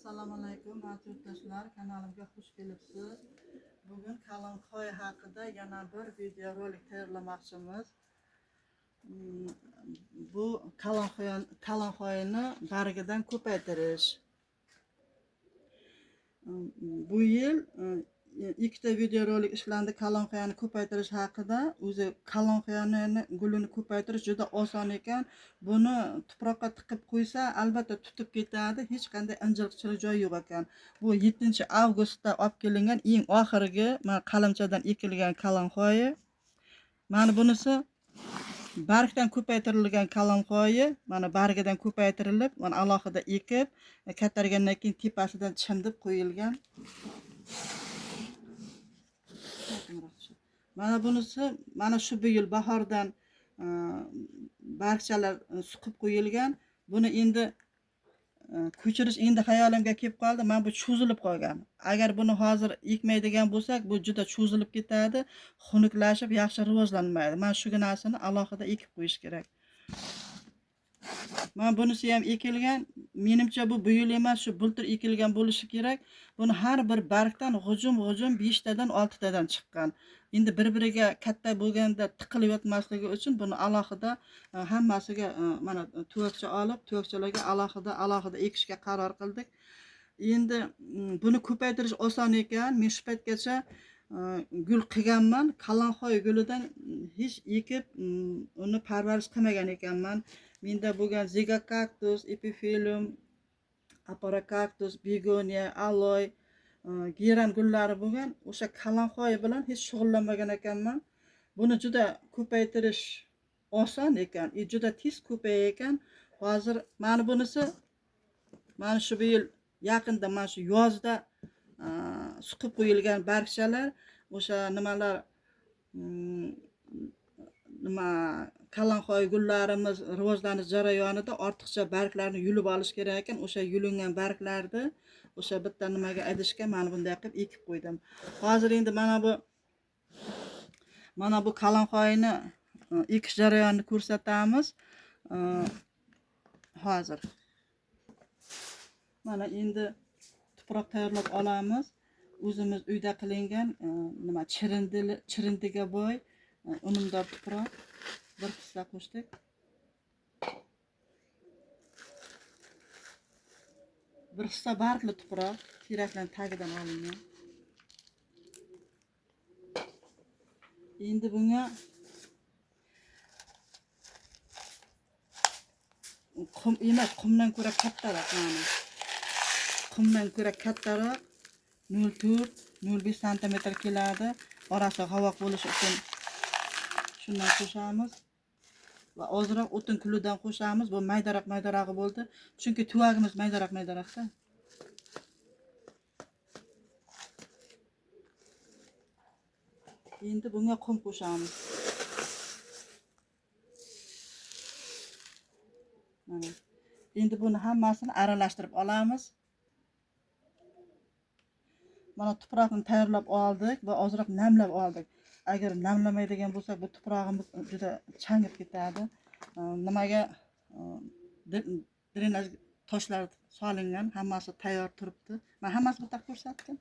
Assalomu alaykum, aziz yurtdoshlar, kanalimga xush kelibsiz. Bugun kalonxoy haqida yana bir videorolik tayyorlamoqchimiz. Bu kalonxoyni bargidan ko'paytirish. Bu yil ikkita videorolik ishlandi kalonxoyani ko'paytirish haqida. O'zi kalonxoyani gulini ko'paytirish juda oson ekan. Buni tuproqqa tiqib qo'ysa, albatta tutib ketadi. Hech qanday injiqchilik joyi yo'q ekan. Bu 7-avgustda olib kelingan eng oxirgi mana qalamchadan ekilgan kalonxoyi. Mana bunisi bargdan ko'paytirilgan kalonxoyi, mana bargidan ko'paytirilib, mana alohida ekib, katargandan keyin tepasidan chimdib qo'yilgan. Mana bunisi mana shu bu yil bahordan bargchalar suqib qo'yilgan. Buni endi ko'chirish endi xayolimga kelib qoldi. Mana bu cho'zilib qolgan. Agar buni hozir ekmaydigan bo'lsak, bu juda cho'zilib ketadi, xunuklashib yaxshi rivojlanmaydi. Mana shuginasini alohida ekib qo'yish kerak. Mana bunisi ham ekilgan. Menimcha bu bu yil emas, shu bultur ekilgan bo'lishi kerak. Buni har bir bargdan g'ujum-g'ujum 5 tadan 6 tadan chiqqan. Endi bir-biriga katta bo'lganda tiqilib yotmasligi uchun buni alohida hammasiga mana tuvakcha olib, tuvakchalarga alohida alohida ekishga qaror qildik. Endi buni ko'paytirish oson ekan. Men shu paytgacha gul qilganman. Kalonxoy gulidan hech ekib uni parvarish qilmagan ekanman. Menda bo'lgan zigakaktus, epifilum, aparakaktus, begoniya, aloy, geran gullari bo'lgan. O'sha kalonxoy bilan hech shug'ullanmagan ekanman. Buni juda ko'paytirish oson ekan, juda tez ko'payar ekan. Hozir mana bunisi mana shu bu yil yaqinda mana shu yozda suqib qo'yilgan bargchalar, o'sha nimalar nima kalonxoy gullarimiz rivojlanish jarayonida ortiqcha barglarni yulib olish kerak ekan. O'sha yulingan barglarni o'sha bitta nimaga idishga mana bunday qilib ekib qo'ydim. Hozir endi mana bu kalonxoyni ekish jarayonini ko'rsatamiz. Hozir mana endi tuproq tayyorlab olamiz. O'zimiz uyda qilingan nima chirindiga boy unumdor tuproq bir hissa qo'shdik. Bir hissa bargli tuproq teraklarning tagidan olingan. Endi bunga qum emas, qumdan ko'ra kattaroq, mana qumdan ko'ra kattaroq 0,4-0,5 santimetr keladi. Orasi g'avoq bo'lishi uchun shundan qo'shamiz va ozroq o'tin kulidan qo'shamiz. Bu maydaroq maydarog'i bo'ldi, chunki tuvagimiz maydaroq maydaroqda. Endi bunga qum qo'shamiz. Mana. Endi buni hammasini aralashtirib olamiz. Mana tuproqni tayyorlab oldik va ozroq namlab oldik. Agar namlamaydigan bo'lsak, bu tuprog'imiz juda changib ketadi. Nimaga drenaj toshlar solingan, hammasi tayyor turibdi. Men hammasini bitta ko'rsatdim.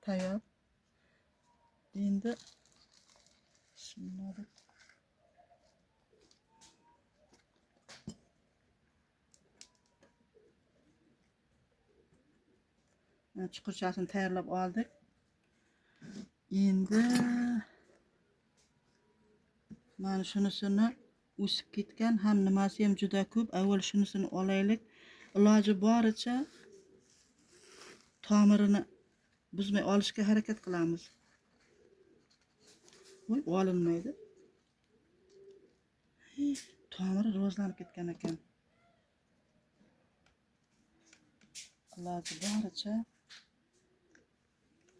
Tayyor. Endi bismillah. Chuqurchasini tayyorlab oldik. Endi mana shunisini o'sib ketgan, ham nimasi ham juda ko'p. Avval shunisini olaylik. Iloji boricha tomirini buzmay olishga harakat qilamiz. Voy, olinmaydi. Tomiri rivojlanib ketgan ekan. Iloji boricha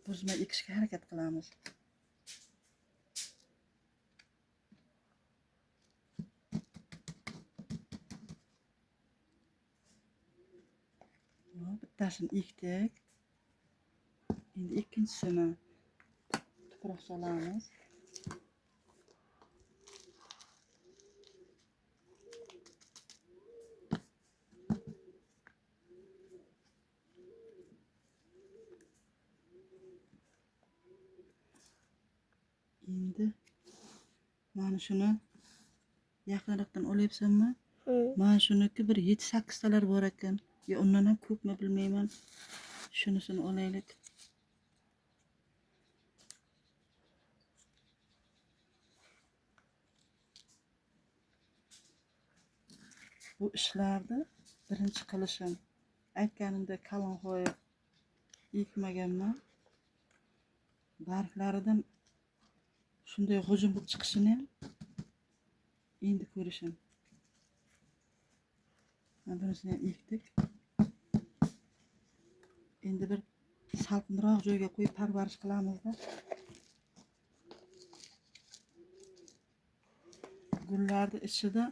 buzmay ekishga harakat qilamiz. Bittasini ekdik. Endi ikkinchisini tuproq solamiz. Mana shuni yaqinroqdan olyapsanmi? Mana shuniki bir 7-8 talar bor ekan. Yo undan ham ko'pmi bilmayman. Shunisini olaylik. Bu ishlarni birinchi qilishim. Aytganimda kalonxo'y ekmaganman. Barglaridan shunday g'ujum bo'lib chiqishini ham endi ko'rishim. Mana bunisini ham ekdik. Endi bir salqinroq joyga qo'yib parvarish qilamizda. Gullarni ichida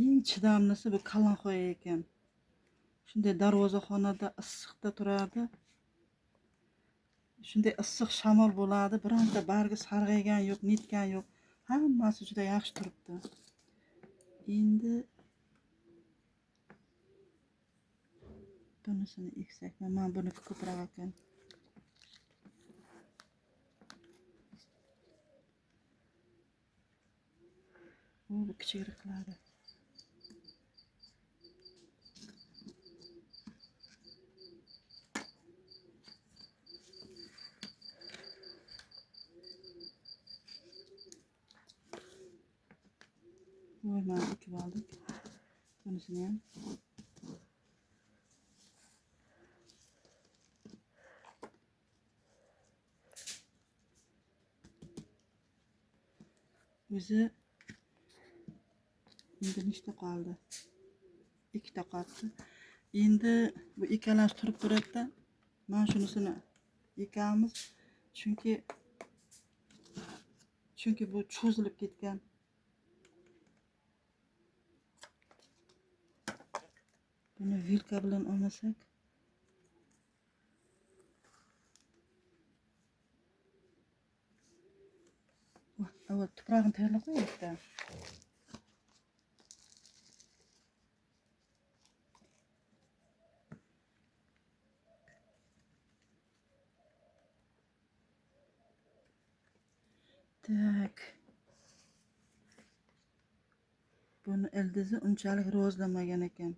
eng chidamlisi bu kalonxo'y ekan. Shunday darvozaxonada issiqda turadi. Shunday issiq shamol bo'ladi, bironta bargi sarg'aygan yo'q, netgan yo'q. Hammasi juda yaxshi turibdi. Endi bunisini eksak, mana buniki ko'proq ekan. Bu kichikroq qiladi. Voy, mana ekib oldik. Bunisini ham. O'zi endi nechta qoldi? 2ta qoldi. Endi bu ikkalasi turib turadi-da. Mana shunisini ekamiz. Chunki bu cho'zilib ketgan. Buni vilka bilan olmasak. Avval tuprog'ini tayyorlab qo'yaylik-da. Tak. Buni ildizi unchalik rivojlanmagan ekan.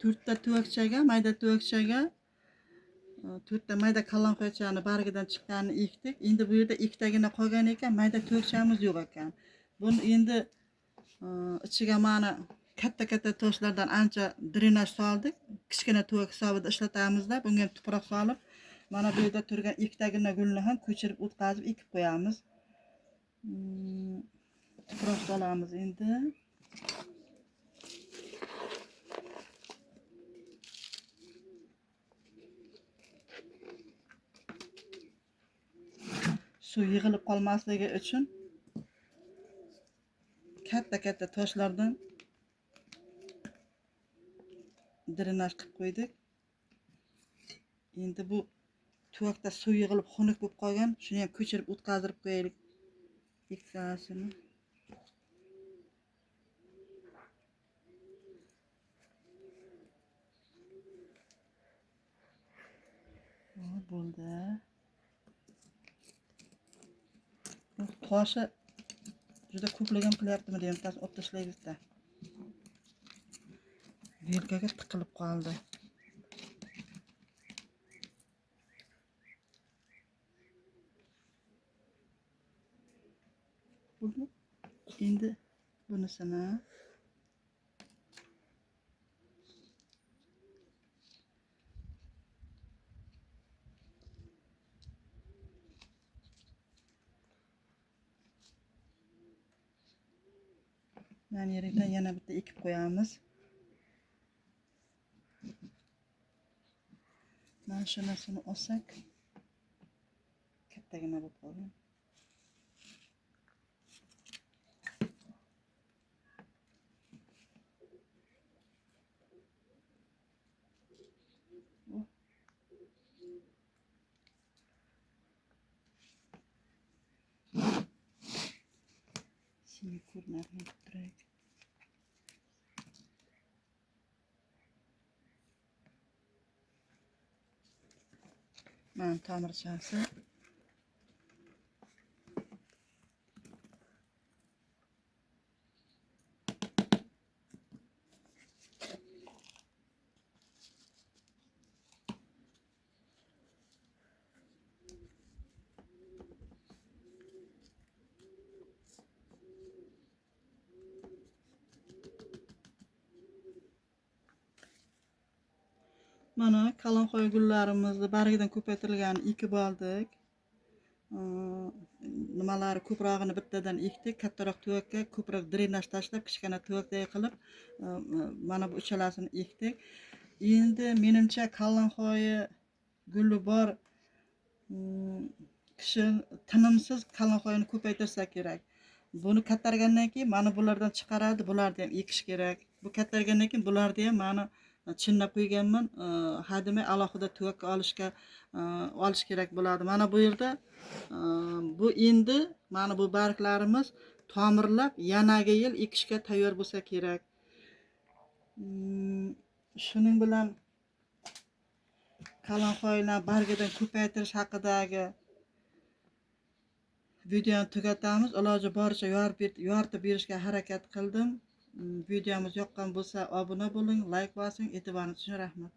To'rtta tuvakchaga, mayda tuvakchaga, to'rtta mayda kalonxo'ychani bargidan chiqqanini ekdik. Endi bu yerda ikkitagina qolgan ekan, mayda tuvakchamiz yo'q ekan. Buni endi ichiga mana katta-katta toshlardan ancha drenaj soldik. Kichkina tuvak hisobida ishlatamizda, bunga ham tuproq solib, mana bu yerda turgan ikkitagina gulni ham ko'chirib o'tkazib ekib qo'yamiz. Tuproq solamiz endi. Suv yig'ilib qolmasligi uchun katta-katta toshlardan drenaj qilib qo'ydik. Endi bu tuvakda suv yig'ilib xunuk bo'lib qolgan, shuni ham ko'chirib o'tkazib qo'yaylik. Ikkalasini. Bo'ldi. Toshi juda ko'plagan qilyaptimi deyman, bittasi olib tashlaymiz-da. Vilkaga tiqilib qoldi. Bo'ldi. Endi bunisini mana yeridan yana bitta ekib qo'yamiz. Mana shunisini olsak kattagina bo'lib qolgan. Ko'rinadi turaylik. Mana tomirchasi. Mana kalonxoy gullarimizni bargidan ko'paytirilgan ekib oldik. Nimalari ko'prog'ini bittadan ekdik. Kattaroq tuvakka ko'proq drenaj tashlab, kichkina tuvakday qilib, mana bu uchalasini ekdik. Endi menimcha kalonxoyi guli bor kishi tinimsiz kalonxoyini ko'paytirsa kerak. Buni kattargandan keyin mana bulardan chiqaradi, bularni ham ekish kerak. Bu kattargandan keyin bularni ham mana chinnab qo'yganman. Hademay alohida tuvakka olish kerak bo'ladi. Mana bu yerda bu endi mana bu barglarimiz tomirlab yanagi yil ekishga tayyor bo'lsa kerak. Shuning bilan kalonxoylar bargidan ko'paytirish haqidagi videoni tugatamiz. Iloji boricha yoritib berishga harakat qildim. Videomiz yoqqan bo'lsa obuna bo'ling, like bosing. E'tiboringiz uchun rahmat.